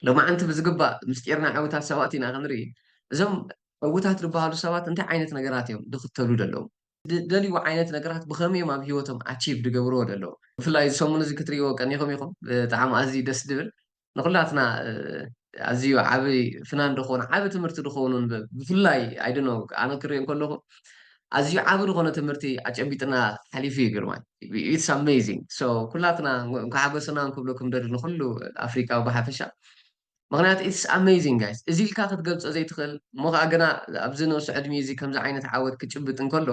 ሎማዓንቲ ብዝግባእ ምስጢር ናይ ዕውታት ሰባት ኢና ክንርኢ። እዞም ዕውታት ዝበሃሉ ሰባት እንታይ ዓይነት ነገራት እዮም ዝኽተሉ ዘለዉ? ዝደልይዎ ዓይነት ነገራት ብኸመይ እዮም ኣብ ህይወቶም ኣቺቭ ዝገብርዎ ዘለዉ? ብፍላይ እዚ ሰሙን እዚ ክትርእይዎ ቀኒኹም ኢኹም። ብጣዕሚ ኣዝዩ ደስ ዝብል ንኹላትና ኣዝዩ ዓቢ ፍናን ድኾን ዓቢ ትምህርቲ ድኸውን ብፍላይ ኣይድኖ ኣነ ክሪኦ ከለኹ ኣዝዩ ዓቢ ዝኾነ ትምህርቲ ኣጨቢጥና ሓሊፉ እዩ ግርማይ it's amazing so ኩላትና እንኳ ሓጎሰና ክብለኩም ደሊ ንኩሉ ኣፍሪቃዊ ብሓፈሻ ምክንያቱ it's amazing guys እዚ ኢልካ ክትገልጾ ዘይትኽእል እሞ ከዓ ግና ኣብዚ ንእሱ ዕድሚ እዚ ከምዚ ዓይነት ዓወት ክጭብጥ እንከሎ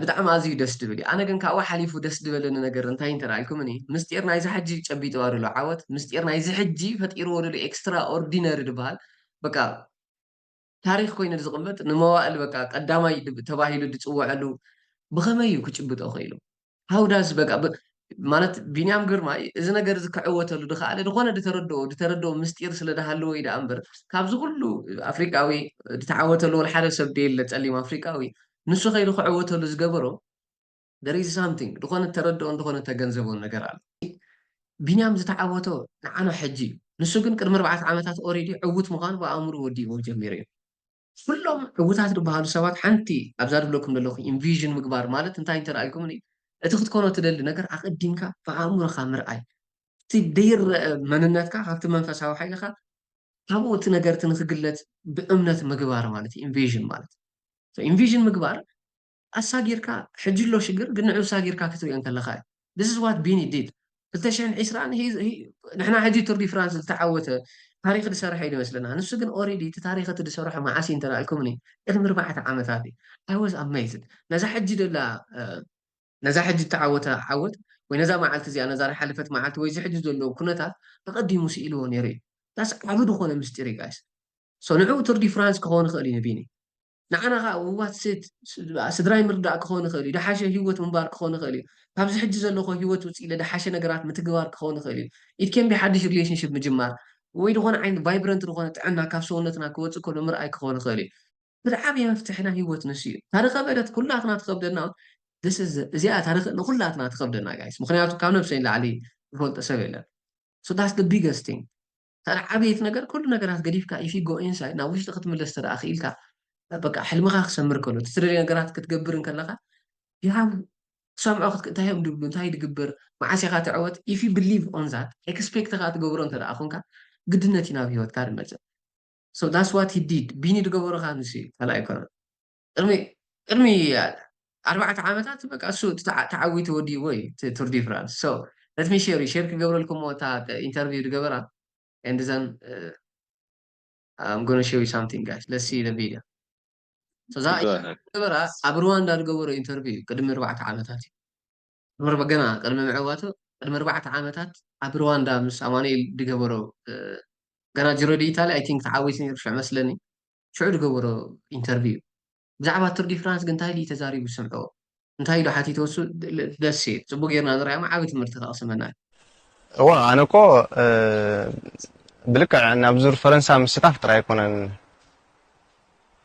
ብጣዕሚ ኣዝዩ ደስ ድብል እዩ ኣነ ግን ካብኡ ሓሊፉ ደስ ድበለኒ ነገር እንታይ እንተረኣልኩምኒ ምስጢር ናይዚ ሕጂ ጨቢጥዋ ደሎ ዓወት ምስጢር ናይዚ ሕጂ ፈጢርዎ ደሎ ኤክስትራ ኦርዲነሪ ዝበሃል በቃ ታሪኽ ኮይኑ ዝቕመጥ ንመዋእል በቃ ቀዳማይ ተባሂሉ ዝፅወዐሉ ብኸመይ እዩ ክጭብጦ ክኢሉ how does በቃ ማለት ቢንያም ግርማይ እዚ ነገር እዚ ክዕወተሉ ዝኸኣለ ዝኾነ ዝተረድኦ ዝተረድኦ ምስጢር ስለ ዝሃለዎ እዩ ደኣ እምበር ካብዚ ኩሉ ኣፍሪቃዊ ዝተዓወተሉ ወላ ሓደ ሰብ የለ ጸሊም ኣፍሪቃዊ ንሱ ከይዱ ክዕወተሉ ዝገበሮ there is something ዝኾነ ተረድኦን ዝኾነ ተገንዘቦን ነገር ኣሎ ቢንያም ዝተዓወቶ ንዓና ሕጂ እዩ ንሱ ግን ቅድሚ ኣርባዕተ ዓመታት ኦሬዲ ዕውት ምዃኑ ብኣእምሩ ወዲእዎ ጀሚሩ እዩ ኩሎም ዕውታት ዝበሃሉ ሰባት ሓንቲ ኣብዛ ዝብለኩም ዘለኹ ኢንቪዥን ምግባር ማለት እንታይ እንተረኣልኩም እቲ ክትኮኖ ትደሊ ነገር ኣቐዲምካ ብኣእምሮኻ ምርኣይ እቲ ደይረአ መንነትካ ካብቲ መንፈሳዊ ሓይልኻ ካብኡ እቲ ነገር እቲ ንክግለጽ ብእምነት ምግባር ማለት እዩ ኢንቪዥን ማለት ኢንቪዥን ምግባር ኣሳጊርካ ሕጂ ኣሎ ሽግር ግን ንዑ ኣሳጊርካ ክትሪኦ እንከለኻ እዩ this is what ቢኒ did ክልተ ሽሕን ዕስራን ንሕና ሕጂ ቱር ዲ ፍራንስ ዝተዓወተ ታሪክ ዝሰርሐ እዩ ዝመስለና ንሱ ግን ኦሬዲ እቲ ታሪክ እቲ ዝሰርሖ መዓስ እዩ እንተላልኩምኒ ቅድሚ ኣርባዕተ ዓመታት እዩ I was amazed ነዛ ሕጂ ደላ ነዛ ሕጂ ዝተዓወተ ዓወት ወይ ነዛ መዓልቲ እዚኣ ነዛ ዝሓለፈት መዓልቲ ወይ እዚ ሕጂ ዘሎ ኩነታት ኣቐዲሙ ስኢልዎ ነይሩ እዩ that's ዓቢ ዝኾነ ምስጢር እዩ guys so ንዕኡ ቱር ዲ ፍራንስ ክኸውን ይኽእል እዩ ንቢኒ ንዓና ከዓ what set ስድራይ ምርዳእ ክኾን ይኽእል እዩ ድሓሸ ህይወት ምንባር ክኾን ይኽእል እዩ ካብዚ ሕጂ ዘለኹ ህይወት ውፅእ ኢለ ድሓሸ ነገራት ምትግባር ክኾን ይኽእል እዩ it can be ሓድሽ ሪሌሽንሽፕ ምጅማር ወይ ዝኾነ ዓይነት ቫይብረንት ዝኾነ ጥዕና ካብ ሰውነትና ክወፅእ ከሎ ምርኣይ ክኾን ይኽእል እዩ እቲ ዓብዪ መፍትሒ ናይ ህይወት ንሱ እዩ ታሪኸ በለት ኩላትና ትኸብደና እዚኣ ታሪክ ንኩላትና ትኸብደና ጋይስ ምክንያቱ ካብ ነብሰይ ንላዕሊ ዝፈልጦ ሰብ የለን so that's the biggest thing ታዲያ ዓብየት ነገር ኩሉ ነገራት ገዲፍካ if you go inside ናብ ውሽጢ ክትምለስ ተደኣ ክኢልካ በቃ ሕልምኻ ክሰምር ከሎ እቲ ትደልዮ ነገራት ክትገብር እንከለኻ you have ትሰምዖ እንታይ እዮም ድብሉ እንታይ ድግበር መዓስ ኢኻ ትዕወት if you believe on that expect ኻ ትገብሮ እንተ ደኣ ኮንካ ግድነት እዩ ናብ ህይወትካ ዝመፅእ so that's what he did ቢኒ ዝገበሮ ካ ንሱ እዩ ካልእ ኣይኮነን ቅድሚ ቅድሚ ኣርባዕተ ዓመታት በቃ እሱ ተዓዊቱ ወዲእዎ እዩ ቱር ዲ ፍራንስ so let me share share ክገብረልኩም እታ ኢንተርቪው ዝገበራ and then uh, I'm gonna show you something guys let's see the video so እዛ ገበራ ኣብ ሩዋንዳ ዝገበሮ ኢንተርቪው እዩ ቅድሚ ኣርባዕተ ዓመታት እዩ ቅድሚ ገና ቅድሚ ምዕዋቱ ቅድሚ ኣርባዕተ ዓመታት ኣብ ሩዋንዳ ምስ ኣማኑኤል ዝገበሮ ገና ጅሮ ዲ ኢታሊ I think ተዓዊቱ ነይሩ ሽዑ መስለኒ ሽዑ ዝገበሮ ኢንተርቪው ብዛዕባ ቱር ዲ ፍራንስ ግን እንታይ ኢሉ ተዛሪቡ ዝሰምዕዎ እንታይ ኢሉ ሓቲትዎ እሱ ደስ ጽቡቅ ጌርና ንርኣዮም ዓቢ ትምህርቲ ከቕስመና እዩ እዋ ኣነ እኮ ብልክዕ ናብ ዙር ፈረንሳ ምስታፍ ጥራይ ኣይኮነን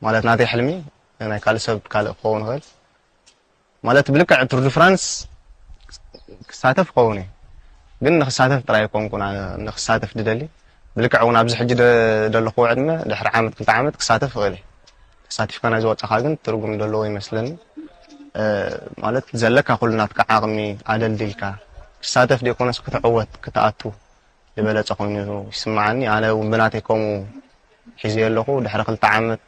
ማለት ናተይ ሕልሚ ናይ ካልእ ሰብ ካልእ ክኸውን ይኽእል ማለት ብልክዕ ቱር ዲ ፍራንስ ክሳተፍ ክኸውን እዩ ግን ንክሳተፍ ጥራይ ኣይኮንኩን ንክሳተፍ ድደሊ ብልክዕ እውን ኣብዚ ሕጂ ዘለኹ ዕድመ ድሕሪ ዓመት ክልተ ዓመት ክሳተፍ ይኽእል ተሳቲፍካ ናይ ዝወፃኻ ግን ትርጉም ዘለዎ ይመስለኒ ማለት ዘለካ ኩሉ ናትካ ዓቕሚ ኣደልዲልካ ክሳተፍ ደይኮነስ ክትዕወት ክትኣቱ ዝበለፀ ኮይኑ ይስምዓኒ ኣነ እውን ብናተይ ከምኡ ሒዘ ኣለኹ ድሕሪ ክልተ ዓመት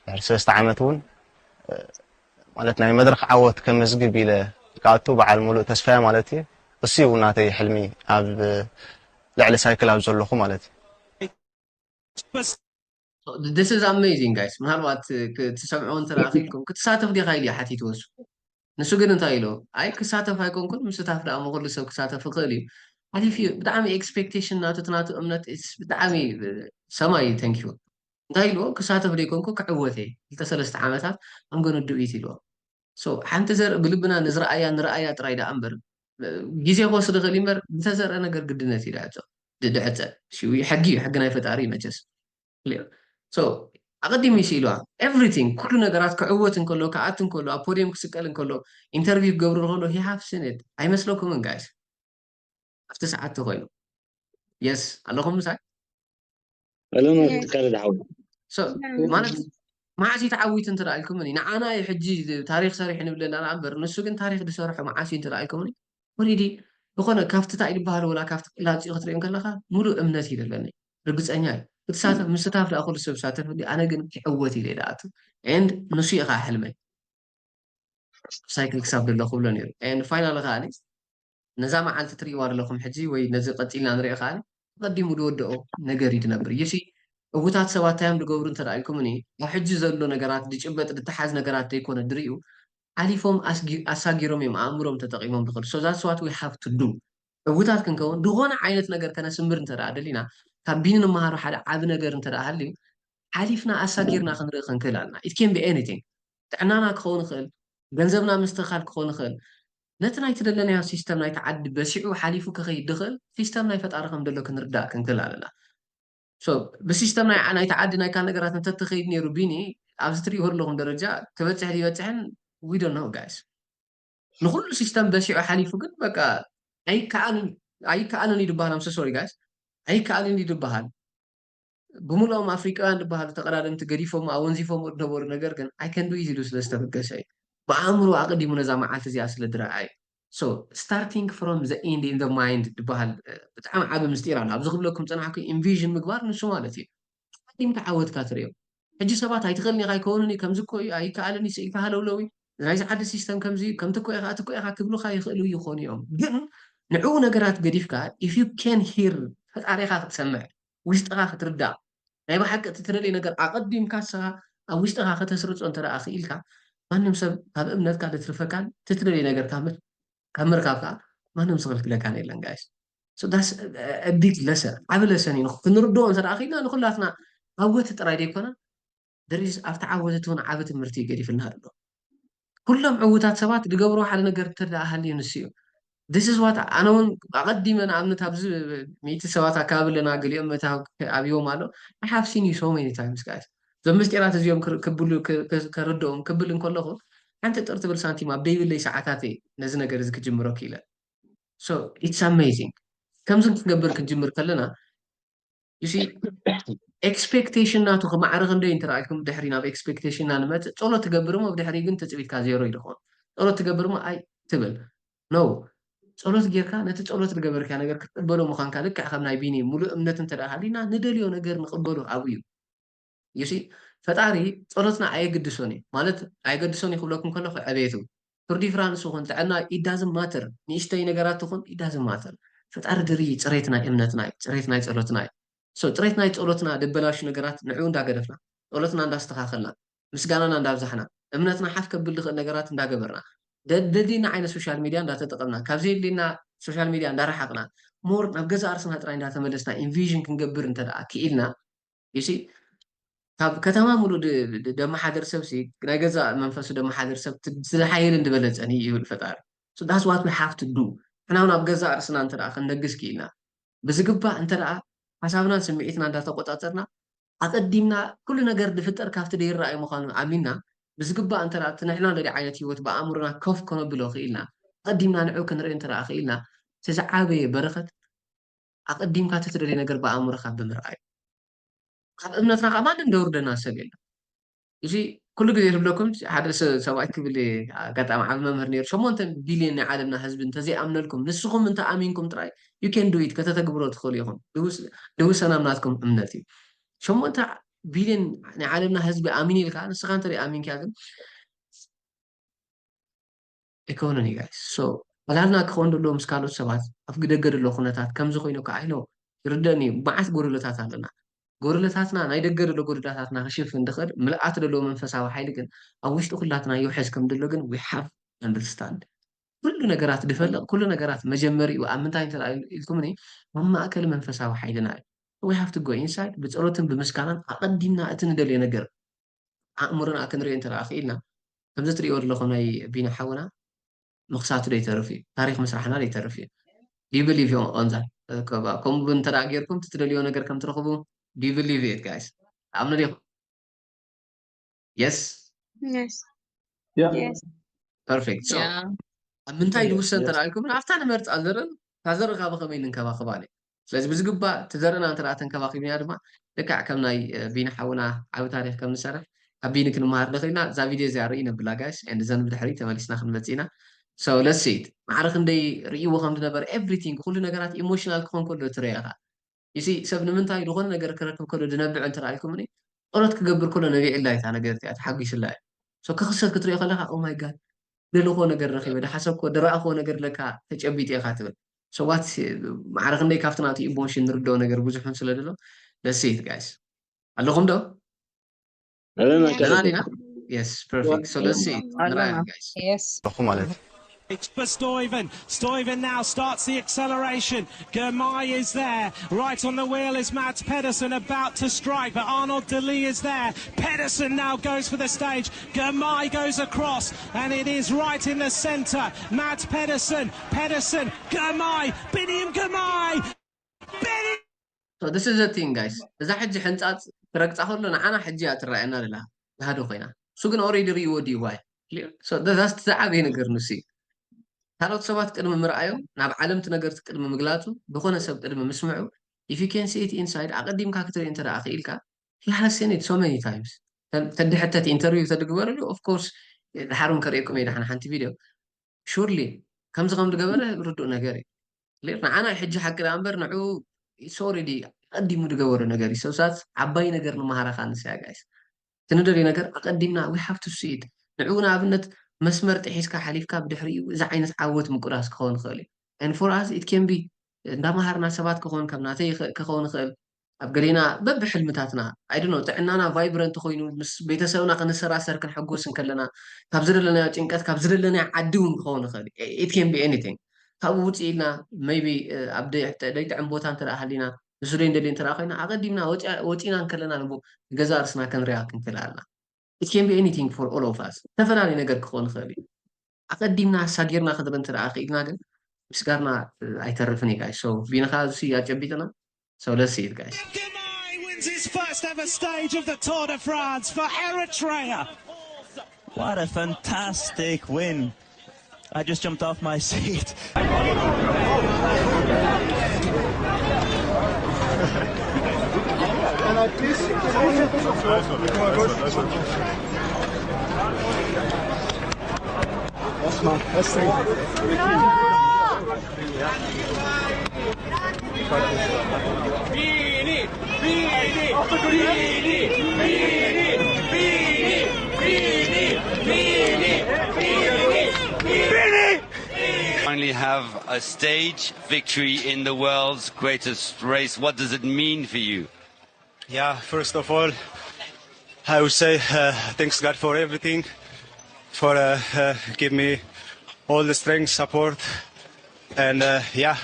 ድሕሪ ሰለስተ ዓመት እውን ማለት ናይ መድረክ ዓወት ከመዝግብ ኢለ ክኣቱ በዓል ሙሉእ ተስፋየ ማለት እዩ እሱ እዩ ናተይ ሕልሚ ኣብ ልዕሊ ሳይክል ኣብ ዘለኹ ማለት እዩ This is amazing guys ምናልባት ክትሰምዕዎ እንተረኣኺልኩም ክትሳተፍ ዲኻ ኢሉ ሓቲትዎ እሱ ንሱ ግን እንታይ ኢሎ ኣይ ክሳተፍ ኣይኮንኩን ምስታፍ ደኣ መኩሉ ሰብ ክሳተፍ ይኽእል እዩ ሓሊፍ እዩ ብጣዕሚ ኤክስፔክቴሽን ናቱ ትናቱ እምነት ብጣዕሚ ሰማይ እዩ ተንኪዎ እንታይ ኢልዎ ክሳተፍ ደይኮንኩ ክዕወት እየ ክልተ ሰለስተ ዓመታት ኣምገኑ ድዊት ኢልዎ ሓንቲ ዘርኢ ብልብና ንዝረኣያ ንረኣያ ጥራይ ደኣ እምበር ግዜ ክወስድ ይኽእል እምበር ዝተዘርአ ነገር ግድነት እዩ ድዕፀ ድዕፀ ሕጊ እዩ ሕጊ ናይ ፈጣሪ መቸስ ኣቐዲሙ ይስኢልዋ ኤቭሪቲንግ ኩሉ ነገራት ክዕወት እንከሎ ክኣት እንከሎ ኣብ ፖዲየም ክስቀል እንከሎ ኢንተርቪው ክገብሩ ከሎ ሂሃፍ ስንድ ኣይመስለኩምን ጋይስ ኣብቲ ሰዓት ተኮይኑ የስ ኣለኹም ምሳይ ኣለና ትካለ ዝሓው So ማለት መዓስ እዩ ተዓዊቱ እንተ ኢልኩምኒ ንዓና እዩ ሕጂ ታሪክ ሰሪሑ ንብለና እምበር ንሱ ግን ታሪክ ዝሰርሖ መዓስ እዩ እንተ ኢልኩምኒ ወሪዲ ዝኾነ ካብቲ እንታይ ዝበሃል ወላ ካብቲ ቅላፂ ክትሪኦ ከለካ ሙሉእ እምነት እዩ ዘለኒ ርግፀኛ እዩ ክትሳተፍ ምስታፍ ደኣ ኩሉ ሰብ ሳተፍ ኣነ ግን ክዕወት ኢለ ደኣቱ and ንሱ እዩ ከዓ ሕልመይ ሳይክል ክሳብ ደሎ ክብሎ ነይሩ and finally ከዓ ነዛ መዓልቲ ትርእይዋ ዘለኹም ሕጂ ወይ ነዚ ቀፂልና ንሪኦ ከዓ ተቐዲሙ ዝወደኦ ነገር እዩ ዝነብር እዩሲ እውታት ሰባት ታዮም ዝገብሩ እንተ ኢልኩም እኒ ኣብ ሕጂ ዘሎ ነገራት ዝጭበጥ ዝተሓዝ ነገራት ዘይኮነ ድርእዩ ሓሊፎም ኣሳጊሮም እዮም ኣእምሮም ተጠቂሞም ዝኽእሉ so that's what we have to do እውታት ክንከውን ዝኾነ ዓይነት ነገር ከነስምር እንተ ደሊና ካብ ቢኒ ንመሃሮ ሓደ ዓቢ ነገር እንተ ሃልዩ ሓሊፍና ኣሳጊርና ክንርኢ ክንክእል ኣለና it can be anything ጥዕናና ክኸውን ይኽእል ገንዘብና ምስትኻል ክኾን ይኽእል ነቲ ናይ ትደለናዮ ሲስተም ናይቲ ዓዲ በሲዑ ሓሊፉ ክኸይድ ድኽእል ሲስተም ናይ ፈጣሪ ከም ደሎ ክንርዳእ ክንክእል ኣለና ብሲስተም ናይ ናይቲ ዓዲ ናይ ካል ነገራት እንተትኸይድ ነይሩ ቢኒ ኣብዚ ትሪእዎ ኣለኹም ደረጃ ክበፅሕ ይበፅሕን we don't know guys ንኩሉ ሲስተም በሲዑ ሓሊፉ ግን በቃ ኣይከኣልን ኣይከኣልን እዩ ዝበሃል I'm so sorry guys ኣይከኣልን እዩ ዝበሃል ብምልኦም ኣፍሪቃውያን ዝበሃሉ ተቐዳደምቲ ገዲፎም ኣወንዚፎም ዝነበሩ ነገር ግን ኣይከንዱ እዩ ኢሉ ስለ ዝተበገሰ እዩ ብኣእምሮ ኣቐዲሙ ነዛ መዓልቲ እዚኣ ስለ ዝረኣዩ so starting from the end in the mind ዝበሃል ብጣዕሚ ዓቢ ምስጢር ኣሎ ኣብዚ ክብለኩም ፀናሕኩ ኢንቪዥን ምግባር ንሱ ማለት እዩ ኣቐዲምካ ዓወትካ ትሪኦ ሕጂ ሰባት ኣይትኽእልን ኢኻ ኣይከውንን እዩ ከምዚ እኮ እዩ ኣይከኣልን እዩ ስኢልካ ሃለውለው እዩ ናይዚ ዓዲ ሲስተም ከምዚ እዩ ከምቲ እኮ ኢኻ እቲ እኮ ኢኻ ክብሉካ ይኽእሉ ይኾኑ እዮም ግን ንዕኡ ነገራት ገዲፍካ if you can hear ፈጣሪኻ ክትሰምዕ ውሽጥኻ ክትርዳእ ናይ ብሓቂ እቲ ትደልዮ ነገር ኣቐዲምካ ንስኻ ኣብ ውሽጥኻ ከተስርፆ እንተ ደኣ ክኢልካ ማንም ሰብ ካብ እምነትካ ዘትርፈካን እቲ ትደልዮ ነገር ካብ ምርካብ ከዓ ማንም ዝኽልክለካን የለን guys so that's a big lesson ዓቢ lesson እዩ ክንርድኦ እንተ ደኣ ክኢልና ንኩላትና ዓወት ጥራይ ዘይኮነ there is ኣብቲ ዓወት እቲ እውን ዓቢ ትምህርቲ ገዲፍልና ኣሎ ኩሎም ዕውታት ሰባት ዝገብርዎ ሓደ ነገር እንተ ደኣ ሃልዩ ንሱ እዩ this is what ኣነ እውን ኣቐዲመ ንኣብነት ኣብዚ ሚእቲ ሰባት ኣካባቢ ኣለና ገሊኦም መታ ኣብዎም ኣሎ I have seen you so many times guys እዞም ምስጢራት እዚኦም ክብሉ ከርድኦም ክብል እንከለኹ ሓንቲ ጥር ትብል ሳንቲም ኣብ ደይብለይ ሰዓታት እየ ነዚ ነገር እዚ ክጅምሮ ክኢለ so it's amazing ከምዚ ክንገብር ክንጅምር ከለና you see expectation ናቱ ክማዕረ ክንደይ እንተ ኢልኩም ድሕሪ ናብ expectation ና ንመፅእ ጸሎት ትገብር እሞ ብድሕሪ ግን ትፅቢትካ ዜሮ እዩ ዝኸውን ጸሎት ትገብር እሞ ኣይ ትብል no ጸሎት ጌርካ ነቲ ጸሎት ዝገበርካ ነገር ክትቅበሎ ምዃንካ ልክዕ ከም ናይ ቢኒ ሙሉእ እምነት እንተ ሃሊና ንደልዮ ነገር ንቅበሎ ኣብኡ እዩ you see ፈጣሪ ጸሎትና ኣየግድሶን እዩ ማለት ኣየገድሶን እዩ ክብለኩም ከለኹ ዕቤቱ ፍርዲ ፍራንስ ይኹን ጥዕና it doesn't matter ንእሽተይ ነገራት ትኹን it doesn't matter ፈጣሪ ድሪ ፅሬት ናይ እምነትና እዩ ፅሬት ናይ ጸሎትና እዩ so ፅሬት ናይ ጸሎትና ደበላሹ ነገራት ንዕኡ እንዳገደፍና ጸሎትና እንዳስተኻኸልና ምስጋናና እንዳብዛሕና እምነትና ሓፍ ከብል ዝኽእል ነገራት እንዳገበርና ደድልና ዓይነት social media እንዳተጠቐምና ካብ ዘየድልና social media እንዳረሓቕና more ናብ ገዛእ ርእስና ጥራይ እንዳተመለስና ኢንቪዥን ክንገብር እንተ ደኣ ክኢልና you see ካብ ከተማ ሙሉእ ደመሓደር ሰብ ሲ ናይ ገዛእ መንፈሱ ደመሓደር ሰብ ዝሓየልን ዝበለፀን እዩ ይብል ፈጣሪ so that's what we have to do ንሕና ናብ ገዛእ ርእስና እንተ ደኣ ክንነግስ ክኢልና ብዝግባእ እንተ ደኣ ሓሳብናን ስምዒትና እንዳተቆፃፀርና ኣቐዲምና ኩሉ ነገር ዝፍጠር ካብቲ ዘይረኣይ ምዃኑ ኣሚንና ብዝግባእ እንተ ደኣ እቲ ንሕና ንደልዮ ዓይነት ህይወት ብኣእምሮና ኮፍ ከነብሎ ክኢልና ኣቐዲምና ንዑ ክንርኢ እንተ ደኣ ክኢልና እቲ ዝዓበየ በረኸት ኣቐዲምካ እቲ ትደልዮ ነገር ብኣእምሮኻ ብምርኣይ ካብ እምነትና ከዓ ማንም ደውርደና ሰብ የለን እዚ ኩሉ ግዜ ዝብለኩም ሓደ ሰብኣይ ክብል ኣጋጣሚ ዓብ መምህር ነሩ ሸሞንተ ቢልዮን ናይ ዓለምና ህዝቢ እንተዘይኣምነልኩም ንስኹም እንተ ኣሚንኩም ጥራይ you can do it ከተተግብሮ ትኽእሉ ኢኹም ድውሰናም ናትኩም እምነት እዩ ሸሞንተ ቢልዮን ናይ ዓለምና ህዝቢ ኣሚን ኢልካ ንስኻ እንተ ኣሚንካ ግን ኣይከውንን እዩ ጋይስ ሶ ዕላልና ክኸውን ዘለዎ ምስ ካልኦት ሰባት ኣብ ግደገ ዘሎ ኩነታት ከምዚ ኮይኑ ከዓ ኢኖ ይርደእኒ እዩ መዓት ጎደሎታት ኣለና ጎደሎታትና ናይ ደገ ዘሎ ጎደሎታትና ክሽፍን ድኽእል ምልኣት ዘለዎ መንፈሳዊ ሓይሊ ግን ኣብ ውሽጢ ኩላትና ይውሕዝ ከም ዘሎ ግን we have understand ኩሉ ነገራት ድፈልቕ ኩሉ ነገራት መጀመሪኡ ኣብ ምንታይ እንተ ኢልኩምኒ ኣብ ማእከል መንፈሳዊ ሓይልና እዩ we have to go inside ብፀሎትን ብምስጋናን ኣቐዲምና እቲ ንደልዮ ነገር ኣእምሮና ክንሪኦ እንተ ክኢልና ከምዚ ትሪእዎ ዘለኹም ናይ ቢና ሓውና ምኽሳቱ ዘይተርፍ እዩ ታሪክ ምስራሕና ዘይተርፍ እዩ do you believe on that ከምኡ እውን እንተ ጌርኩም ትደልዮ ነገር ከም ትረኽቡ do you believe it guys ኣምኑ ዲኹም yes Yes. Yeah. Yes. perfect so ኣብ ምንታይ ዝውሰን ተራእይኩም ኣብታ ንመርፃ ዘርን እታ ዘር ካብ ከመይ ንንከባኸባን ስለዚ ብዝግባእ እቲ ዘርእና እንተ ተንከባኺብና ድማ ልክዕ ከም ናይ ቢኒ ሓውና ዓቢ ታሪክ ከም ንሰርሕ ካብ ቢኒ ክንመሃር ንኽእል ኢና። እዛ ቪድዮ እዚኣ ርኢ ነብላ ጋይስ፣ and then ብድሕሪ ተመሊስና ክንመጽእ ኢና። So let's see it። ማዕረ ክንደይ ርእይዎ ከም ዝነበረ፣ everything፣ ኩሉ ነገራት ኢሞሽናል ክኾን ከሎ ትረያ ኢኻ። ይሲ ሰብ ንምንታይ ዝኾነ ነገር ክረክብ ከሎ ድነብዕ እንተ ኢልኩምኒ፣ ጸሎት ክገብር ከሎ ነቢዕላ እታ ነገር እቲኣ፣ ተሓጒስላ እየ። So ክኽሰት ክትሪኦ ከለኻ፣ ኦ ማይ ጋድ፣ ደለኾ ነገር ረኺበ፣ ድሓሰብኮ ድረኣኾ ነገር ለካ ተጨቢጥ ኢኻ ትብል። So what፣ ማዕረ ክንደይ ካብቲ ናቱ ኢሞሽን ንርድኦ ነገር ብዙሕን ስለ ደሎ፣ let's see it guys። ኣለኹም ዶ? ደህና ዲና? Yes, perfect። So let's see it። ንርኣያ ጋይስ። ኣለኹ ማለት እዩ። It's for Stuyven. Stuyven now starts the acceleration. Girmay is there. Right on the wheel is Mads Pedersen, about to strike, but Arnaud De Lee is there. Pedersen now goes for the stage. Girmay goes across, and it is right in the centre. Mads Pedersen, Pedersen, Girmay, Biniam Girmay. Biniam So this is the thing, guys። እዛ ሕጂ ሕንጻጽ ክረግጻ ከሎ ንዓና ሕጂ እያ ትረኣየና ዘላ፣ ጋህዲ ኮይና። እሱ ግን ኦሬዲ ርእይዎ ድዩ? ዋይ። So that's ዝዓበየ ነገር ንሱ እዩ። ካልኦት ሰባት ቅድሚ ምርኣዮም፣ ናብ ዓለምቲ ነገርቲ ቅድሚ ምግላጹ፣ ዝኾነ ሰብ ቅድሚ ምስምዑ፣ if you can see it inside፣ ኣቐዲምካ ክትርኢ እንተ ደኣ ክኢልካ፣ he has seen it so many times። ተድሕተት ኢንተርቪው ተድግበረሉ፣ of course፣ ድሓር እውን ከርእየኩም እየ ደሓን ሓንቲ ቪድዮ። ሹርሊ ከምዚ ከም ዝገበረ ርዱእ ነገር እዩ። ክሊር ንዓና ሕጂ ሓቂ ደኣ እምበር ንዑ it's already ኣቐዲሙ ዝገበሮ ነገር እዩ። ሰብሳት ዓባይ ነገር ንመሃራ ካብ ንስያ ጋይስ። እቲ ንደልዮ ነገር ኣቐዲምና we have to see it። ንዑ ንኣብነት መስመር ጥሒስካ ሓሊፍካ ብድሕሪኡ እዚ ዓይነት ዓወት ምቁራስ ክኸውን ይኽእል እዩ። And for us it can be እንዳመሃርና ሰባት ክኸውን ከም ናተይ ይኽእል- ክኸውን ይኽእል ኣብ ገሌና በብሕልምታትና I don't know ጥዕናና ቫይብረንት ኮይኑ ምስ ቤተሰብና ክንሰራሰር ክንሕጎስ እንከለና ካብ ዝደለናዮ ጭንቀት ካብ ዝደለናዮ ዓዲ እውን ክኸውን ይኽእል it can be anything ካብኡ ውፅእ ኢልና maybe ኣብ ደይጥዕም ቦታ እንተ ሃሊና ንሱ ደይ እንደልዮ እንተ ኮይና ኣቐዲምና ወፂና እንከለና ንቡ ገዛ ርስና ክንሪኣ ክንክእል ኣለና it can be anything for all of us ዝተፈላለዩ ነገር ክኾን ይኽእል እዩ ኣቐዲምና ኣሳጊርና ክድር እንተ ክኢልና ግን ምስጋርና ኣይተርፍን እዩ ጋይስ so ቢንኻ እሱ ኣጨቢጥና so let's see it guys Girmay wins his first ever stage of the Tour de France for Eritrea. What a fantastic win. I just jumped off my seat. Finally have a stage victory in the world's greatest race. What does it mean for you? Yeah, first of all, I would say uh, thanks God for everything, for uh, uh, give me all the strength, support, and uh, yeah.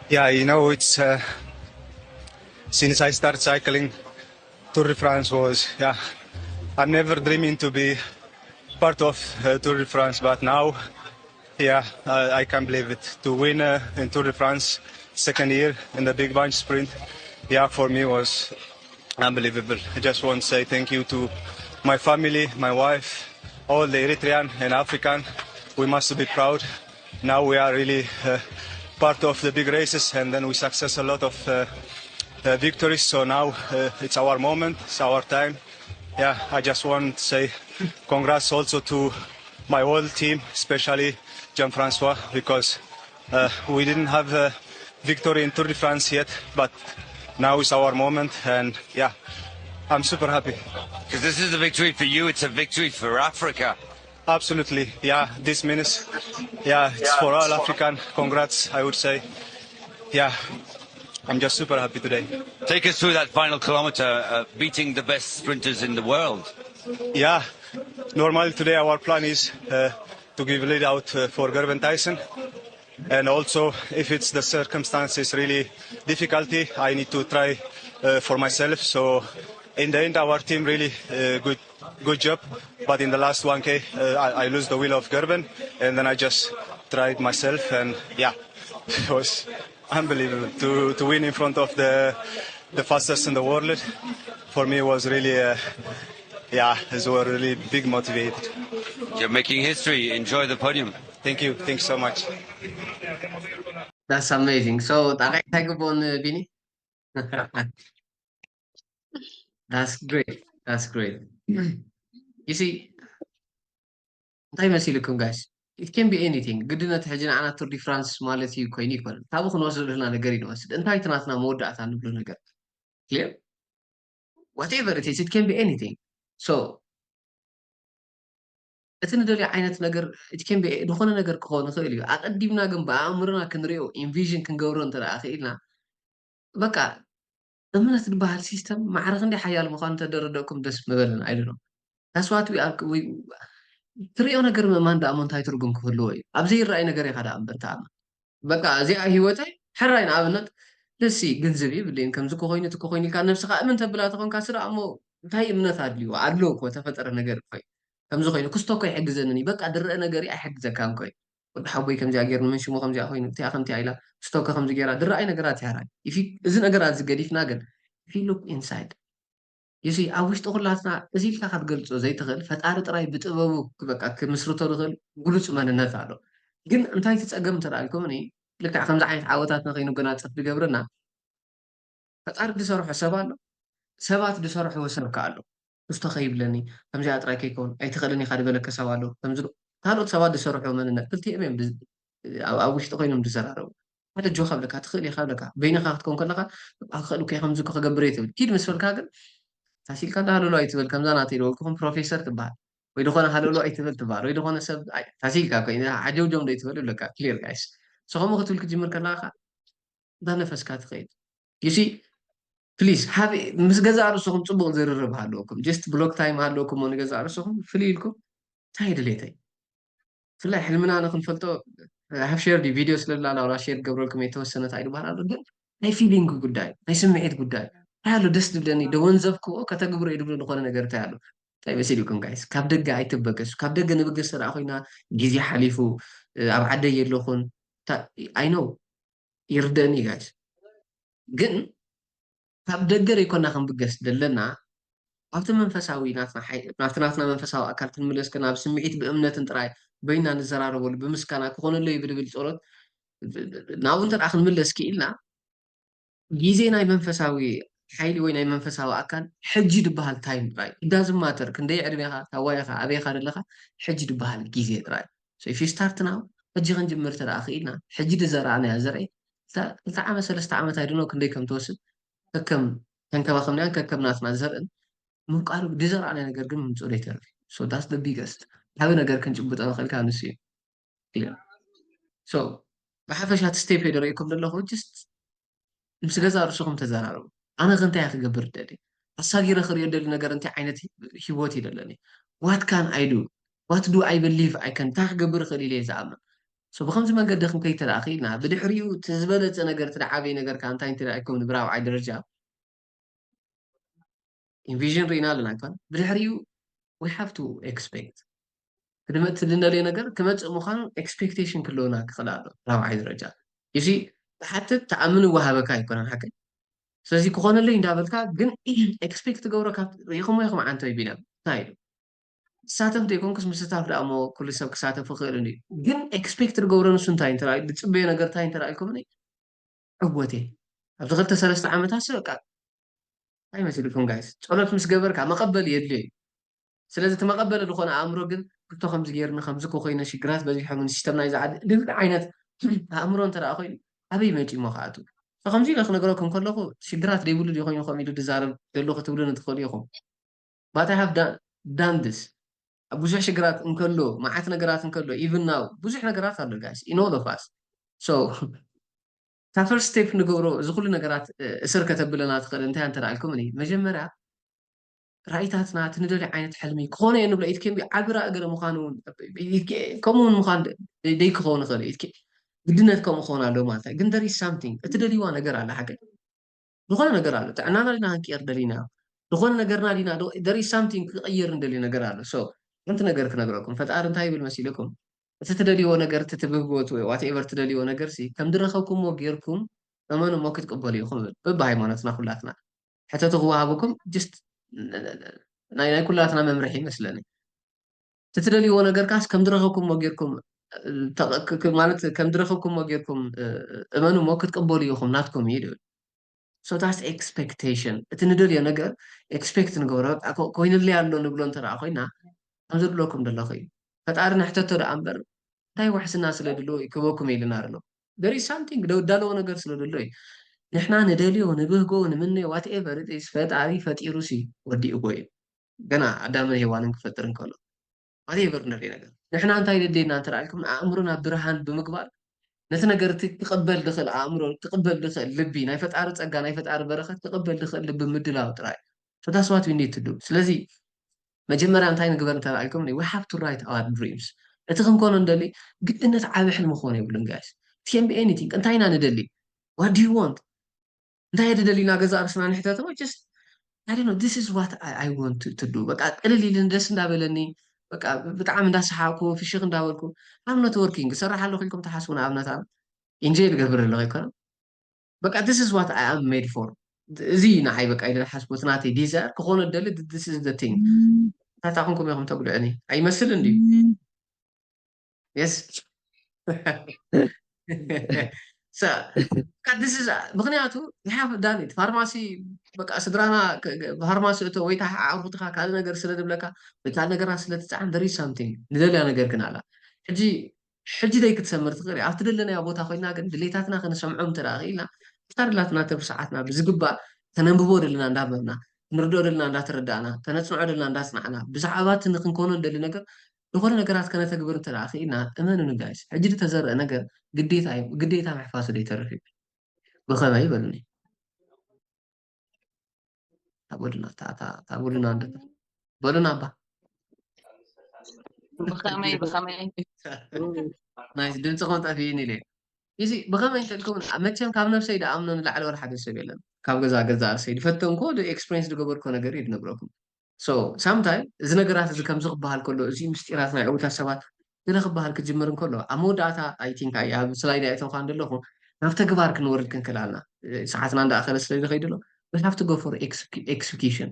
Yeah, you know, it's uh, since I started cycling, Tour de France was, yeah, I'm never dreaming to be part of uh, Tour de France, but now, yeah, I, I can't believe it. To win uh, in Tour de France second year in the big bunch sprint, yeah, for me was unbelievable. I just want to say thank you to my family, my wife, all the Eritrean and African. We must be proud. Now we are really uh, part of the big races, and then we success a lot of uh, uh, victories. So now uh, it's our moment, it's our time. Yeah, I just want to say congrats also to my whole team, especially Jean-Francois, because uh, we didn't have a victory in Tour de France yet, but now is our moment, and yeah, I'm super happy. Because this is a victory for you, it's a victory for Africa. Absolutely, yeah. This means, yeah, it's for all African. Congrats, I would say. Yeah, I'm just super happy today. Take us through that final kilometer, uh, beating the best sprinters in the world. Yeah, normally today our plan is uh, to give lead out uh, for Gerben Tyson. And also, if it's the circumstances really difficulty, I need to try uh, for myself. So in the end, our team really uh, good good job. But in the last one K, uh, I, I lose the wheel of Gerben, and then I just tried myself, and yeah, it was unbelievable to, to win in front of the the fastest in the world. For me, it was really, uh, yeah, it was really big motivated. You're making history. Enjoy the podium. Thank you. Thanks so much. That's amazing. So ጣቕዒት ኣይግብኦን ቢኒ? That's great. That's great. You see እንታይ መሲልኩም guys? It can be anything. ግድነት ሕጂ ንዓና ቱር ዲ ፍራንስ ማለት እዩ ኮይኑ ይኮነን። ካብኡ ክንወስድ ዘለና ነገር እዩ ንወስድ። እንታይ እቲ ናትና መወዳእታ ንብሎ ነገር? Clear? Whatever it is, it can be anything. So እቲ ንደልዮ ዓይነት ነገር it can be ዝኾነ ነገር ክኸውን ይኽእል እዩ። ኣቐዲምና ግን ብኣእምሮና ክንሪኦ ኢንቪዥን ክንገብሮ እንተ ደኣ ክኢልና በቃ እምነት ዝበሃል ሲስተም ማዕረ ክንደይ ሓያል ምዃኑ እንተደረደእኩም ደስ ምበለና። I don't know. That's what we are. ትሪኦ ነገር ምእማን ደኣ እንታይ ትርጉም ክህልዎ እዩ? ኣብ ዘይረኣይ ነገር ኢኻ ደኣ እምበር ትኣምን። በቃ እዚኣ ህይወተይ ሕራይ ንኣብነት ደሲ ገንዘብ የብለይን ከምዚ ክኮይኑ እቲ ክኮይኑ ኢልካ ነብስካ እምን ተብላ ተኮንካ ስራ እሞ እንታይ እምነት ኣድልዩ ኣሎ እኮ ተፈጠረ ነገር እኮ እዩ። ከምዚ ኮይኑ ክስቶ እኮ ይሕግዘንን እዩ በቃ ድረአ ነገር እዩ ኣይሕግዘካን እኮ እዩ። ወዲ ሓቦይ ከምዚኣ ገይሩ ምን ሽሙ ከምዚኣ ኮይኑ እቲኣ ከምቲኣ ኢላ ክስቶ እኮ ከምዚ ገይራ ድረኣይ ነገራት ይሕራይ። እዚ ነገራት እዚ ገዲፍና ግን if you look inside you see ኣብ ውሽጢ ኩላትና እዚ ኢልካ ክትገልጾ ዘይትኽእል ፈጣሪ ጥራይ ብጥበቡ በቃ ክምስርቶ ዝኽእል ግሉጽ መንነት ኣሎ። ግን እንታይ እቲ ጸገም እንተ ኢልኩምኒ ልክዕ ከምዚ ዓይነት ዓወታት ንኸይንጎናጸፍ ዝገብረና ፈጣሪ ዝሰርሖ ሰብ ኣሎ፣ ሰባት ዝሰርሕዎ ሰብ ከኣ ኣሎ። ክስቶ ከይብለኒ ከምዚኣ ጥራይ ከይከውን ኣይትኽእልን ኢኻ ዝበለከ ሰብ ኣሎ። ከምዚ ካልኦት ሰባት ዝሰርሕዎ መንነት ክልቲኦም እዮም ኣብ ውሽጢ ኮይኖም ዝዘራረቡ። ሓደ ጆክ ኣብለካ ትኽእል ኢኻ ብለካ በይንኻ ክትኮን ከለኻ ክኽእል እኮ ከምዚ እኮ ክገብር እየ ትብል ኪድ ምስ በልካ ግን ታሲልካ እንዳሃለሉ ኣይትበል ከምዛ ናተይ ዝበልኩኹም ፕሮፌሰር ትበሃል ወይ ዝኾነ ሃለሉ ኣይትበል ትበሃል ወይ ዝኾነ ሰብ ታሲልካ ኮ ሓጀውጀው ዶ ይትበል ይብለካ ክሊር ጋይስ ሰኸሙ ክትብል ክትጅምር ከለካ እታ ነፈስካ ትኸይድ ዩሲ ፕሊዝ ምስ ገዛ ርእስኹም ፅቡቅ ዝርርብ ሃለወኩም ጀስት ብሎክ ታይም ሃለወኩም ንገዛ ርእስኹም ፍልይ ኢልኩም እንታይ ድሌተይ ብፍላይ ሕልምና ንክንፈልጦ ሃብ ሸር ቪድዮ ስለላ ናብራ ሸር ገብረልኩም የተወሰነ እንታይ ዝበሃል ኣሎ ግን ናይ ፊሊንግ ጉዳይ ናይ ስምዒት ጉዳይ እንታይ ኣሎ ደስ ዝብለኒ ደወንዘብክዎ ከተግብሮ እዩ ዝብሎ ዝኾነ ነገር እንታይ ኣሎ እንታይ መሲልኩም ጋይስ ካብ ደገ ኣይትበገሱ ካብ ደገ ንብገስ ተደኣ ኮይና ግዜ ሓሊፉ ኣብ ዓደይ የለኹን ኣይነው ይርደኒ ጋይስ ግን ካብ ደገ ዘይኮና ክንብገስ ዘለና ኣብቲ መንፈሳዊ ናብቲ ናትና መንፈሳዊ ኣካል ክንምለስ ከና ብስምዒት ብእምነትን ጥራይ በይና ንዘራረበሉ ብምስጋና ክኾነለይ ብድብል ጸሎት ናብኡ እንተ ክንምለስ ክኢልና ግዜ ናይ መንፈሳዊ ሓይሊ ወይ ናይ መንፈሳዊ ኣካል ሕጂ ዝበሃል ታይም ጥራይ እዳዝማተር ክንደይ ዕድሜኻ ታዋይኻ ኣበይኻ ዘለኻ ሕጂ ዝበሃል ግዜ ጥራይ if you start now ሕጂ ክንጅምር ተደኣ ክኢልና ሕጂ ዝዘራእናያ ዘርኢ ክልተ ዓመት ሰለስተ ዓመት ኣይድኖ ክንደይ ከም ትወስድ ከከም ተንከባኸብናያን ከከም ናትና ዘርእን ምብቃሉ ዝዘራእናዮ ነገር ግን ምምፅኡ ዘይተርፍ so that's the biggest ዓብ ነገር ክንጭብጦ ንኽእል ካብ ንሱ እዩ so ብሓፈሻ እቲ ስቴፕ ዶ ርእይኩም ዘለኹ just ምስ ገዛ ርእስኹም ተዘራረቡ ኣነ ከ እንታይ ክገብር ደሊ ኣሳጊረ ክሪኦ ደሊ ነገር እንታይ ዓይነት ሂወት እዩ ደለኒ what can I do what do I believe I can እንታይ ክገብር እኽእል ኢለ ዝኣምን so ብከምዚ መንገዲ ክንከይድ ተደኣ ክኢልና ብድሕሪኡ እቲ ዝበለፀ ነገር እቲ ዓበይ ነገር ከዓ እንታይ እንተ ኢልኩም ብራብዓይ ደረጃ ኢንቪዥን ርኢና ኣለና ይኮን ብድሕሪኡ we have to expect ክድመ ትድነልዮ ነገር ክመፅእ ምዃኑ ኤክስፔክቴሽን ክለውና ክኽእል ኣሎ ራብዓይ ደረጃ እዚ ብሓትት ተኣምን ወሃበካ ኣይኮነን ሓቀይ ስለዚ ክኾነለይ እንዳበልካ ግን ኤክስፔክት ትገብሮ ካብ ርኢኹሞ ኢኹም ዓንተይ ቢና እንታይ ኢሉ ክሳተፍ ዘይኮንኩስ ምስታፍ ደኣ እሞ ኩሉ ሰብ ክሳተፍ ይኽእል እዩ ግን ኤክስፔክት ዝገብሮ ንሱ እንታይ እንተ ዝፅበዮ ነገር እንታይ እንተ ኢልኩም ዕወቴ ኣብዚ ክልተ ሰለስተ ዓመታት በቃ እንታይ መሲልኩም ጋይስ ጸሎት ምስ ገበርካ መቐበል የድልዮ እዩ ስለዚ እቲ መቐበሊ ዝኾነ ኣእምሮ ግን ክቶ ከምዚ ገይርኒ ከምዚ ኮይነ ሽግራት በዚሖምን ሲስተም ናይ ዝዓዲ ድብል ዓይነት ኣእምሮ እንተ ደኣ ኮይኑ ኣበይ መፂሞ ከኣቱ ከምዚ ኢለ ክነግረኩም ከለኹ ሽግራት ዘይብሉ ድዩ ኮይኑ ከም ኢሉ ዝዛረብ ዘሎ ክትብሉ ንትኽእሉ ኢኹም ባታ ሃብ ዳንድስ ኣብ ብዙሕ ሽግራት እንከሎ መዓት ነገራት እንከሎ even now ብዙሕ ነገራት ኣሎ ጋይስ in all of us so እታ ፈርስት ስቴፕ ንገብሮ እዚ ኩሉ ነገራት እስር ከተብለና ትኽእል እንታይ እንተ ደኣልኩም እኒ መጀመርያ ራእይታትና እቲ ንደልዮ ዓይነት ሕልሚ ክኾነ እየ ንብሎ ኢትኬ ዓቢ ራእ ገለ ምዃኑ እውን ከምኡ እውን ምዃን ደይክኸውን ይኽእል ኢትኬ ግድነት ከምኡ ክኸውን ኣለዎ ማለት እዩ ግን there is something እቲ ደልይዋ ነገር ኣለ ሓቂ ዝኾነ ነገር ኣሎ ጥዕናና ዲና ክንቅየር ደሊና ዝኾነ ነገርና ዲና there is something ክቕየር እንደልዮ ነገር ኣሎ so ሓንቲ ነገር ክነግረኩም ፈጣሪ እንታይ ይብል መሲልኩም እቲ ትደልይዎ ነገር እቲ ትብህግዎ እቲ whatever ትደልይዎ ነገር ሲ ከም ዝረኸብኩምዎ ጌርኩም እመኑ እሞ ክትቅበሉ ኢኹም ይብል በብሃይማኖትና ኩላትና ሕተቱ ክወሃበኩም just ናይ ናይ ኩላትና መምርሒ ይመስለኒ። እቲ ትደልይዎ ነገር ካስ ከም ዝረኸብኩሞ ጌርኩም ማለት ከም ዝረኸብኩሞ ጌርኩም እመኑ እሞ ክትቅበሉ ኢኹም ናትኩም እዩ። So that's expectation። እቲ ንደልዮ ነገር expect ንገብሮ ኮይንለይ ኣሎ ንብሎ እንተ ኮይና ከም ዘድለኩም ደለኹ እዩ። ፈጣሪ ንሕተቶ ደኣ እምበር እንታይ ውሕስና ስለ ድልዎ ክበኩም ኢልና ኣሎ። There is something ደዳለዎ ነገር ስለ ደሎ እዩ። ንሕና ንደልዮ ንብህጎ ንምነዮ whatever ፈጣሪ ፈጢሩ ሲ ወዲእዎ እዩ። ገና ኣዳምን ሄዋንን ክፈጥር እንከሎ whatever ንርኢ ነገር ንሕና እንታይ ደደና እንተረኣልኩም ንኣእምሮና ብርሃን ብምግባር ነቲ ነገር እቲ ክቕበል ዝኽእል ኣእምሮ ክቕበል ዝኽእል ልቢ ናይ ፈጣሪ ጸጋ ናይ ፈጣሪ በረኸት ክቕበል ዝኽእል ልቢ ምድላው ጥራይ ተታስዋት ዩኒት ዱ ስለዚ መጀመርያ እንታይ ንግበር እንተረኣልኩም we have to write our dreams እቲ ክንኮኖ እንደሊ ግድነት ዓብ ሕልሚ ክኾን የብሉን guys can be anything እንታይ ኢና ንደሊ what do you want እንታይ ድደሊና ገዛ ርስና ንሕተት ሞ just I don't know this is what I, I want to, to do በቃ ቅልል ኢልን ደስ እንዳበለኒ በቃ ብጣዕሚ እንዳሰሓቅኩ ፍሽክ እንዳበልኩ I'm not working ዝሰርሕ ኣለኩ ኢልኩም ትሓስቡ ንኣብነት ኣነ ኢንጆይ ዝገብር ኣለኩ ኣይኮነ በቃ this is what I am made for እዚ ንዓይ በቃ ኢለ ዝሓስቦ እቲ ናተይ desire ክኾነ ደሊ this is the thing ታታ ኩንኩም ኢኹም ተጉልዑኒ ኣይመስልን ድዩ yes ምክንያቱ ይሓፍ ዳኒ ፋርማሲ በቃ ስድራና ፋርማሲ እቶ ወይ ኣዕሩኽትኻ ካልእ ነገር ስለ ዝብለካ ወይ ካልእ ነገራት ስለ ትፀዓን there is something ንደልያ ነገር ግን ኣላ ሕጂ ሕጂ ደይ ክትሰምር ትኽእል ኣብቲ ደለናዮ ቦታ ኮይና ግን ድሌታትና ክንሰምዖም እንተ ክኢልና ብታድላትና ተብሰዓትና ብዝግባእ ተነንብቦ ደለና እንዳንበብና ንርድኦ ደለና እንዳተረዳእና ተነፅንዖ ደለና እንዳፅናዕና ብዛዕባ እቲ ንክንኮኖ ንደሊ ነገር ዝኾነ ነገራት ከነተግብር እንተ ክኢልና እመኑኒ ጋይስ ሕጂ ዝተዘርአ ነገር ግዴታ እዩ ግዴታ ምሕፋሱ ዘይተርፍ እዩ ብኸመይ በሉኒ ታበሉና ታበሉና እንደ በሉና ኣባ ብኸመይ ብኸመይ ናይስ ድምፅኹም ጠፊእኒ ኢለ እዚ ብኸመይ እንተልኩም መቸም ካብ ነብሰይ ደኣምኖ ንላዕሊ ወላ ሓደ ሰብ የለን ካብ ገዛ ገዛ ርእሰይ ዝፈተንኮ ኤክስፕሪንስ ዝገበርኮ ነገር እዩ ዝነግረኩም so ሳምታይም እዚ ነገራት እዚ ከምዚ ክበሃል ከሎ እዚ ምስጢራት ናይ ዕውታት ሰባት ገለ ክበሃል ክጅምር እንከሎ ኣብ መወዳእታ ኣይ ቲንክ ኣብ ስላይድ ኣይተውካ እንደለኹ ናብ ተግባር ክንወርድ ክንክላልና ሰዓትና እንዳኣኸለ ስለ ዝኸይድ ኣሎ we have to go for execution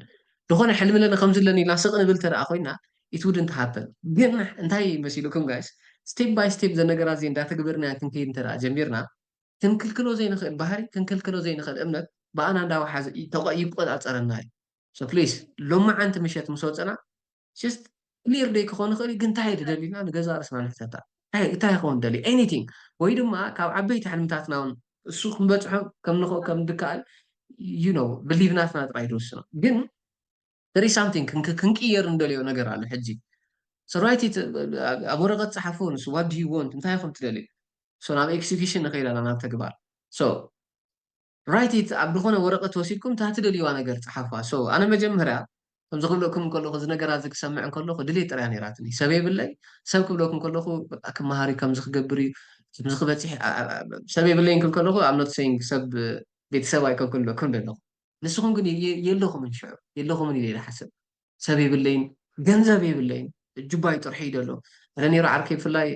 ዝኾነ ሕልሚ ለኒ ከምዚ ኣለኒ ኢልና ስቕ ንብል ተደኣ ኮይና it wouldn't happen ግን እንታይ መሲልኩም guys step by step ዘነገራት እዚ እንዳተግበርና ክንከይድ እንተደኣ ጀሚርና ክንክልክሎ ዘይንኽእል ባህሪ ክንክልክሎ ዘይንኽእል እምነት ብኣና እንዳወሓዘ ይቆፃፀረና እዩ so please ሎማዓንቲ ምሸት ምስ ወፀና just clear ደይ ክኾን ይኽእል ግን እንታይ ድደሊና ንገዛ ርእስና ንሕተታ እንታይ ክኾን ደሊ anything ወይ ድማ ካብ ዓበይቲ ሕልምታትና እውን እሱ ክንበፅሖ ከም ንኽእል ከም ድከኣል you know believe ናትና ጥራይ ዝወስኖ ግን there is something ክንቅየር እንደልዮ ነገር ኣሎ ሕጂ so write it ኣብ ወረቐት ፀሓፎ ንሱ what do you want እንታይ ኢኹም ትደልዩ so ናብ execution ንኸይድ ኣለና ናብ ተግባር so write it ኣብ ዝኾነ ወረቐት ወሲድኩም እታ ትደልይዋ ነገር ፀሓፉዋ so ኣነ መጀመርያ ከምዚ ክብለኩም ከለኹ እዚ ነገራት እዚ ክሰምዕ ከለኹ ድሌት ጥራያ ነይራትኒ ሰብ የብለይ ሰብ ክብለኩም ከለኹ ክመሃር እዩ ከምዚ ክገብር እዩ ከምዚ ክበፅሕ ሰብ የብለይ ክብል ከለኹ I'm not saying ሰብ ቤተሰብ ኣይኮንኩን ዝብለኩም ዘለኹ ንስኹም ግን የለኹምን ሽዑ የለኹምን ኢለ ዝሓስብ ሰብ የብለይን ገንዘብ የብለይን ጁባይ ጥርሑ እዩ ዘሎ ኣነ ነይሩ ዓርከይ ብፍላይ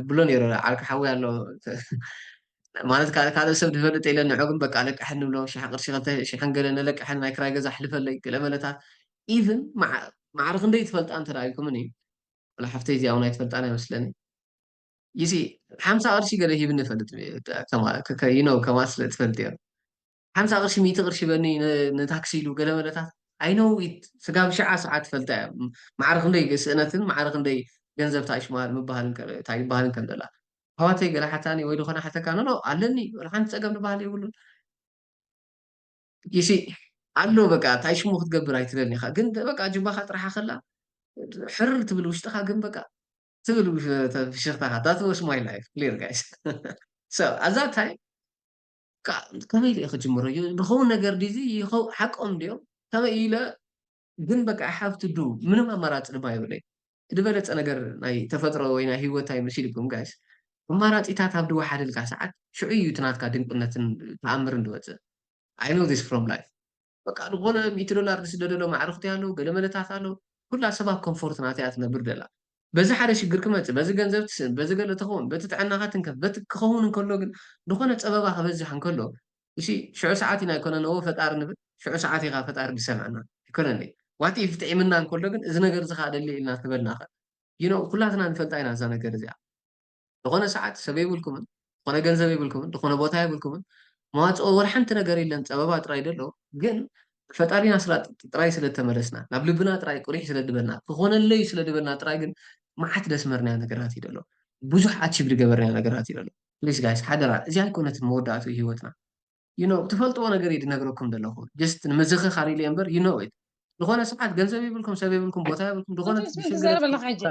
ብሎ ነይሩ ዓርኪ ሓወይ ኣሎ ማለት ካልእ ሰብ ዝፈልጥ ኢለ ንዑ ግን በቃ ለቅሐን ንብሎ ሽሕ ቅርሺ ክልተ ሽሕን ገለ ነለቅሐን ናይ ክራይ ገዛ ኣሕልፈለይ ገለ መለታት even ማዕረ ክንደይ ትፈልጣ እንተ ኢልኩምኒ ወላ ሓፍተይ እዚኣ እውን ኣይትፈልጣን ኣይመስለኒ ይሲ ሓምሳ ቅርሺ ገለ ሂብኒ ይፈልጥ you know ከማን ስለ ትፈልጥ እዮም ሓምሳ ቅርሺ ሚእቲ ቅርሺ በኒ ንታክሲ ኢሉ ገለ መለታት I know it ስጋብ ሽዓ ሰዓት ትፈልጣ እያ ማዕረ ክንደይ ስእነትን ማዕረ ክንደይ ገንዘብ ታይሽማል ምበሃልን ይበሃልን ከም ዘላ ኣሕዋተይ ገለ ሓታኒ ወይ ዝኾነ ሓተካ ኖ ኣለኒ ወላ ሓንቲ ፀገም ዝበሃል የብሉን ይሲ ኣሎ በቃ እንታይ ሽሙ ክትገብር ኣይትደልን ኢኻ ግን በቃ ጅባኻ ጥራሓ ከላ ሕርር ትብል ውሽጥኻ ግን በቃ ትብል ፍሽኽታኻ that's was my life clear guys so at that time ከመይ ኢለ ክጅምሮ ዝኸውን ነገር ዲዚ ሓቆም እንዲኦም ከመይ ኢለ ግን በቃ I have to do ምንም ኣማራፂ ድማ የብለይ ዝበለፀ ነገር ናይ ተፈጥሮ ወይ ናይ ህይወት ኣይመሲልኩም ጋይስ ኣማራፂታት ኣብ ድወሓደልካ ሰዓት ሽዑ እዩ እቲ ናትካ ድንቅነትን ተኣምርን ዝወፅእ I know this from life በቃ ዝኾነ ሚእቲ ዶላር ዝስደደሎ ማዕርኽቲ ኣለዉ ገለ መለታት ኣለዉ ኩላ ሰብ ኣብ ኮምፎርት ናተያ ትነብር ደላ በዚ ሓደ ሽግር ክመፅእ በዚ ገንዘብ ትስእን በዚ ገለ ትኸውን በቲ ጥዕናኻ ትንከፍ በቲ ክኸውን እንከሎ ግን ዝኾነ ፀበባ ክበዝሕ እንከሎ እሺ ሽዑ ሰዓት ኢና ኣይኮነ ነዎ ፈጣሪ ንብል ሽዑ ሰዓት ኢኻ ፈጣሪ ዝሰምዐና ኣይኮነን። ዋት ኢፍ ጥዒምና እንከሎ ግን እዚ ነገር እዚ ከዓ ደሊ ኢልና ክበልና ኸ you know ኩላትና ንፈልጣ ኢና እዛ ነገር እዚኣ። ዝኾነ ሰዓት ሰብ የብልኩምን፣ ዝኾነ ገንዘብ የብልኩምን፣ ዝኾነ ቦታ የብልኩምን፣ መዋፅኦ ወላ ሓንቲ ነገር የለን፣ ፀበባ ጥራይ ደሎ። ግን ፈጣሪና ስላ ጥራይ ስለ ተመለስና፣ ናብ ልብና ጥራይ ቁሪሕ ስለ ድበልና፣ ክኾነለይ ስለ ድበልና ጥራይ ግን መዓት ደስመርናዮ ነገራት እዩ ደሎ። ብዙሕ ኣቺቭ ዝገበርናዮ ነገራት እዩ ደሎ። ፕሊስ ጋይስ ሓደራ፣ እዚ ኣይኮነትን መወዳእቱ ህይወትና። You know ትፈልጥዎ ነገር እዩ ድነግረኩም ዘለኹ። ጀስት ንምዝኽኻር ኢለ እምበር you know it ዝኾነ ሰዓት ገንዘብ የብልኩም፣ ሰብ የብልኩም፣ ቦታ የብልኩም፣ ዝኾነ ትዘረበለካ ሕጂ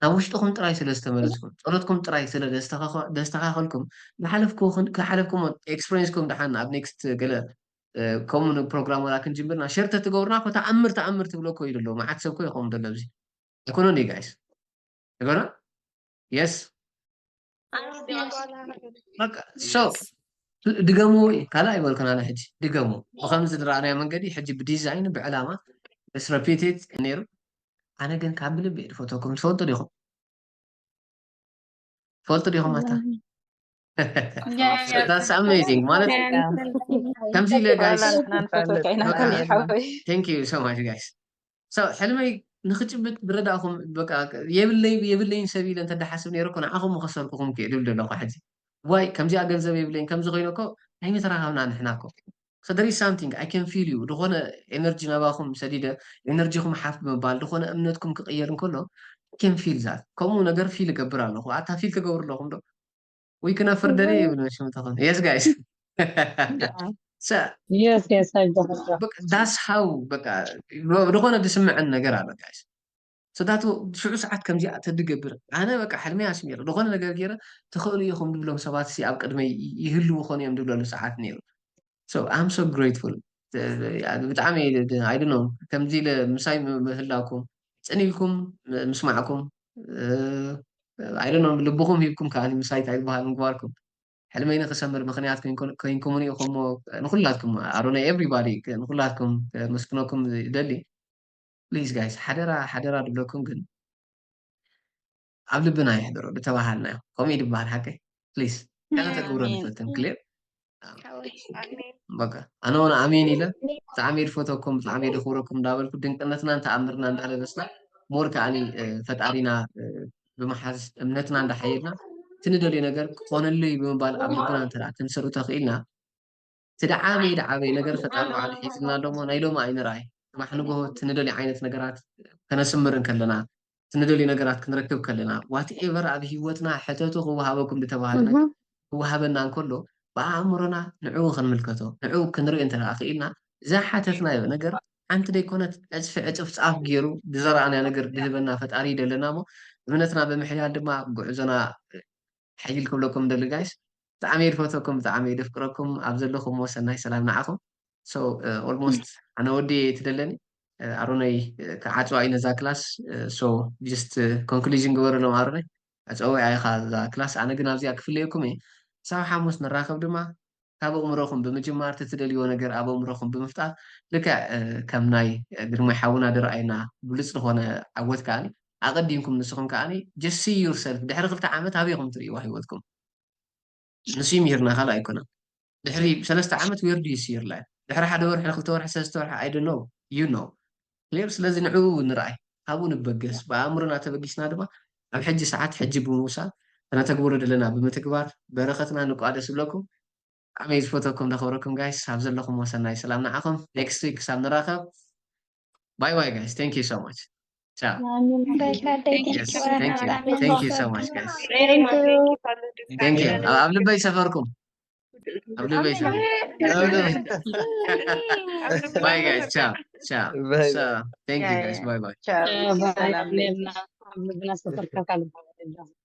ናብ ውሽጥኹም ጥራይ ስለ ዝተመለስኩም፣ ጸሎትኩም ጥራይ ስለ ዘስተኻኸ- ዘስተኻኸልኩም፣ ዝሓለፍኩ- ዝሓለፍኩም ኤክስፐሪንስኩም ደሓን ኣብ ኔክስት ገለ እ፣ ከምኡ ፕሮግራም ወላ ክንጅምርና ሸር ተትገብሩና እኮ ተኣምር ተኣምር ትብሎ እኮ እዩ ደሎ። መዓት ሰብ እኮ ይኸውን ደሎ ኣብዚ ኣይኮነን እዩ ጋይስ ኣይኮነ የስ በቃ ሶ ድገሙ ካልእ ኣይበልኩን ኣነ ሕጂ ድገሙ ብከምዚ ዝረኣናዮ መንገዲ ሕጂ ብዲዛይን ብዕላማ ምስ ረፒቴት ነይሩ ኣነ ግን ካብ ብልቢ እየ ዝፈተኩም ትፈልጡ ዲኹም ትፈልጡ ዲኹም ኣታ that's amazing ማለት ከምዚ ኢለ ጋይስ thank you so much guys so ሕልመይ ንክጭብጥ ብረዳእኹም በቃ የብለይ የብለይን ሰብ ኢለ እንተደሓስብ ነይረ እኮ ንዓኹም ምኸሰርኩኹም ክየ ድብል ዘለኹ ሕጂ ዋይ ከምዚኣ ገንዘብ የብለይን ከምዚ ኮይነ እኮ ኣይምተራኸብና ንሕና እኮ so there is something I can feel you ዝኾነ ኤነርጂ ናባኹም ሰዲደ ኤነርጂኹም ሓፍ ብምባል ዝኾነ እምነትኩም ክቕየር እንከሎ I can feel that ከምኡ ነገር ፊል እገብር ኣለኹ ኣታ ፊል ትገብሩ ኣለኹም ዶ ወይ ክነፍር ደለ ይብል መሽም ተኾን yes guys yes yes ኣይዞህ that's how በቃ ዝኾነ ዝስምዐን ነገር ኣሎ guys ሰዳት ሽዑ ሰዓት ከምዚኣ ተድገብር ኣነ በቃ ሕልመይ ኣስሚረ ዝኾነ ነገር ገይረ ትኽእሉ ኢኹም ድብሎም ሰባት ሲ ኣብ ቅድመይ ይህልው ኾኑ እዮም ድብለሉ ሰዓት ነይሩ so I'm so grateful ብጣዕሚ I don't know ከምዚ ኢለ ምሳይ ምህላውኩም ፅን ኢልኩም ምስማዕኩም I don't know ልብኹም ሂብኩም ከዓ ምሳይ እንታይ ዝበሃል ምግባርኩም ሕልመይ ንክሰምር ምክንያት ኮይንኩምኒ ኢኹሞ ንኩላትኩም ኣሮነ everybody ንኩላትኩም መስክነኩም ደሊ please guys ሓደራ ሓደራ ድብለኩም ግን ኣብ ልብና ይሕደሮ ዝተባሃልናዮ ከምኡ እዩ ዝበሃል ሓቀይ please ከነተግብሮ ንፈትን clear በቃ ኣነ እውን ኣሜን ኢለ ብጣዕሚ ድፈተኩም ብጣዕሚ ድኽብረኩም እንዳበልኩ ድንቅነትና ተኣምርና እንዳለበስና more ከዓኒ ፈጣሪና ብምሓዝ እምነትና እንዳሓየልና እቲ ንደልዮ ነገር ክኾነሉ እዩ ብምባል ኣብ ልብና እንተ ክንሰሩ ተኽኢልና እቲ ደዓበየ ደዓበየ ነገር ፈጣሪ ባዕሉ ሒዝልና ደሞ ናይ ሎሚ ኣይንርኣይ ፅባሕ ንግሆ እቲ ንደልዮ ዓይነት ነገራት ከነስምር እንከለና እቲ ንደልዮ ነገራት ክንረክብ ከለና whatever ኣብ ህይወትና ሕተቱ ክወሃበኩም ዝተባሃለ ነገር ክወሃበና እንከሎ ብኣእምሮና ንዕኡ ክንምልከቶ ንዕኡ ክንርኢ እንተ ክኢልና እዛ ሓተትናዮ ነገር ሓንቲ ዘይኮነት ዕፅፊ ዕፅፍ ፃፍ ገይሩ ብዘረኣናዮ ነገር ድህበና ፈጣሪ ይደለና እሞ እምነትና ብምሕያል ድማ ጉዕዞና ሓይል ክብለኩም ደሊ ጋይስ ብጣዕሚ የድፈተኩም ብጣዕሚ የደፍቅረኩም ኣብ ዘለኹም ሰናይ ሰላም ንዓኹም so almost ኣነ ወዲ ትደለኒ ኣሮነይ ክዓፅዋ እዩ ነዛ ክላስ so just conclusion ግበረሎም ኣሮነይ ኣፀወያ ኢኻ እዛ ክላስ ኣነ ግን ኣብዚኣ ክፍለየኩም እየ ሳብ ሓሙስ ንራኸብ ድማ ካብ ኣእምሮኹም ብምጅማር እቲ ትደልይዎ ነገር ኣብ ኣእምሮኹም ብምፍጣር ልክዕ ከም ናይ ግርማይ ሓውና ዝረኣየና ብሉፅ ዝኾነ ዓወት ከዓ ኣቐዲምኩም ንስኹም ከዓ just see yourself ድሕሪ ክልተ ዓመት ኣበይኹም ትርእይዋ ህይወትኩም ንሱ ይምህርና ካልእ ኣይኮነን ድሕሪ ሰለስተ ዓመት where do you see your life ድሕሪ ሓደ ወርሒ ክልተ ወርሒ ሰለስተ ወርሒ I don't know you know clear ስለዚ ንዕኡ ንርኣይ ካብኡ ንበገስ ብኣእምሮና ተበጊስና ድማ ኣብ ሕጂ ሰዓት ሕጂ ብምውሳድ ተነተግብሮ ዘለና ብምትግባር በረኸትና ንቋደስ ዝብለኩም ብጣዕሚ ዝፈተኩም ዘኽብረኩም ጋይስ ኣብ ዘለኹም ወሰናይ ሰላም ንዓኹም next week ክሳብ ንራኸብ bye bye guys thank you so much ciao yes thank you thank you so much guys thank you ኣብ ልበይ ሰፈርኩም ኣብ ልበይ ሰፈርኩም bye guys ciao ciao so thank you guys bye bye ሰላም